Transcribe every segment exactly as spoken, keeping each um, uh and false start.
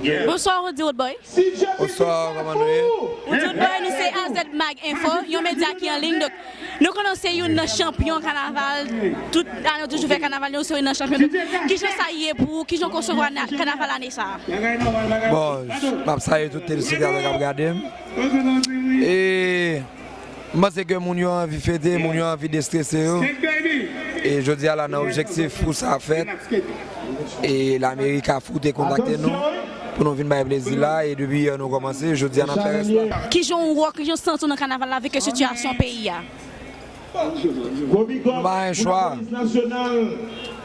Bonswa, Roody Roodboy. Bonswa, kòman nou ye? Roody Roodboy, nou se A Z Mag Info, yon medya ki an liy. Donk, nou konnen w se youn nan chanpyon kanaval. Tout ane, w toujou fè kanaval, nou se youn nan chanpyon. Donk, kijan sa ye pou ou? Kijan w konsevwa na-, kanaval ane sa a? Bon, m ap salye tout telespektatè k ap gade m. E M panse ke moun yo anvi fete, moun yo anvi destrese yo. E jodi a la, nan objektif pou sa fèt, e lameri Kafou te kontakte nou pou nou vin bay plezi la, e depi yè nou kòmanse, jodi a n ap fè rès la. Kijan w wè, kijan w santi w nan kanaval la, avèk sitiyasyon peyi a? Nou pa gen chwa.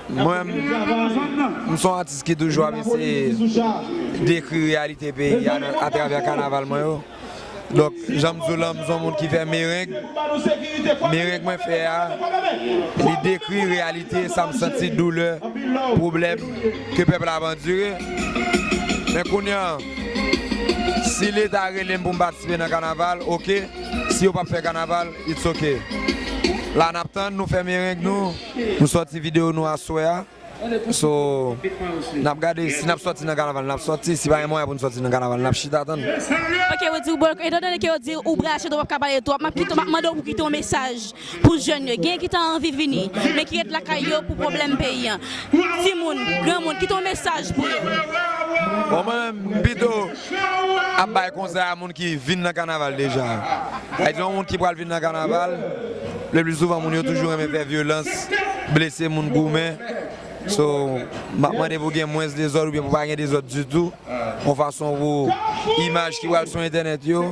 Mwen, m, m se yon atis ki toujou ap eseye dekri reyalite peyi a nan, atravè kanaval mwen yo. Donk, jan m di w lan, m se yon moun ki fè mereng. Mereng mwen fè a, li dekri reyalite sa m santi, doulè, pwoblèm ke pèp la ap andire. Men kounye a, si Leta rele m pou m patisipe nan kanaval, oke. Si yo p ap fè kanaval, it's oke. La n ap tann, nou fè mereng nou, nou sòti videyo nou aswè a. So, n ap gade si n ap sòti nan kanaval, n ap sòti. Si pa gen mwayen pou n sòti nan kanaval, n ap chita tann. Ok, Roody Roodboy, etan done ke yo di ou brache, w p ap ka pale twòp, m ap kite, m ap mande w pou kite yon mesaj pou jèn yo. Gen ki ta anvi vini, men ki ret lakay yo pou pwoblèm peyi a. Timoun, granmoun, kite yon mesaj pou yo. Bon, mwen menm, m pito ap bay konsèy a moun ki vin nan kanaval deja. Sa vle di, yon moun ki pral vin nan kanaval, le pli souvan, moun yo toujou renmen fè vyolans, blese moun, goumen. So, m ap mande pou gen mwens dezòd oubyen pou pa gen dezòd ditou. Yon fason pou imaj ki pral sou entènèt yo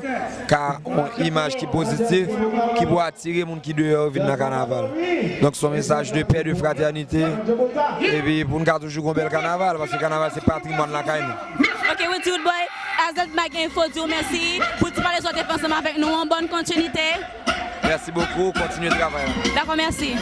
ka yon imaj ki pozitif, ki pou atire moun ki deyò yo vin nan kanaval. Donk, se yon mesaj de pè, de fratènite, epi pou n ka toujou gen yon bèl kanaval, paske kanaval se patrimwàn lakay nou. Ok, Roody Roodboy, A Z Mag Info di w mèsi pou ti pale sa w te fè ansanm avèk nou an. Bòn kontinite. Merci beaucoup, kontinye travay la. Dakò, mèsi.